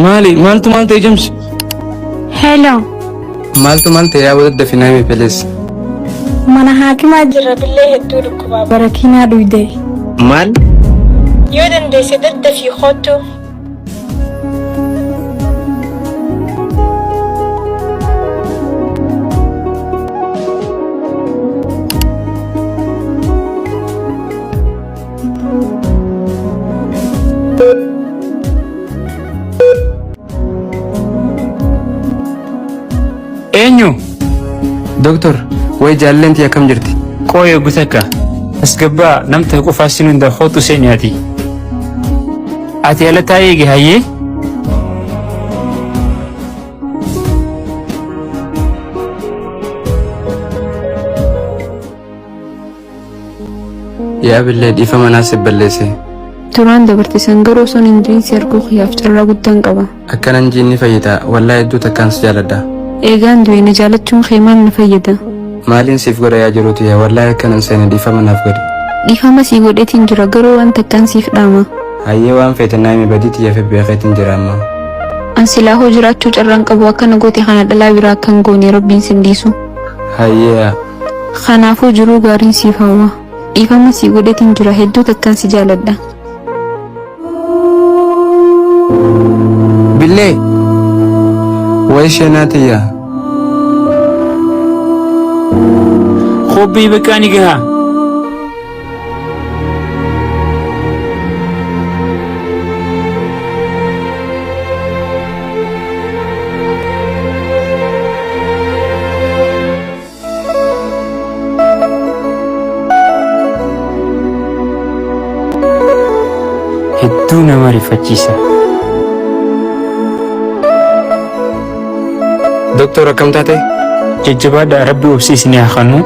Maali maaltu maal ta'e James? Hello. Maaltu maal ta'e yaa daddafi naa himi please. Mana haakimaa jirra billee hedduu dhukkubaa barakiinaa dhuyde. Maal? Yoo dandeesse daddafii kottu. Eenyu? Doktor, wayi jaalleen tiyya akkam jirti? Qooyi oggu takka. Tasgabbaa namta qofaa sin hunda kootu seeni ati. Ati ala taa'ee eegi hayyee. Yaa billee dhiifama naa si balleesse. Duraan dabarte san garuu osoon hin du'in si arguu kiyyaaf carraa guddaan qaba. Akkanan jiin ni fayyita wallaahi hedduu takkaan si jaaladha. Eegaan du'e na jaalachuun kee maal na fayyada? Maaliin siif godha yaa jiruu tiyya wallaahi akkanan seene dhiifama naaf godhi. Dhiifama sii godheetiin jira garuu waan takkaan siif dhaama. Hayyee waan feete naa himi badii tiyya beekeetiin jira amma. An silaa hoo jiraachuu carraan qabu akkana goote kana dhalaa biraa akka hin goone rabbiin sin dhiisu. Hayyee yaa. Kanaafuu jiruu gaariin siif hawwa. Dhiifama sii godheetiin jira hedduu takkaan si jaaladha. Billee! Wayi sheenaa tiyya. Qophii bakka ni gaha. Hedduu nama rifachiisa. Doktor akkam taate? Jajjabaadhaa rabbi obsi isinii haa kennu.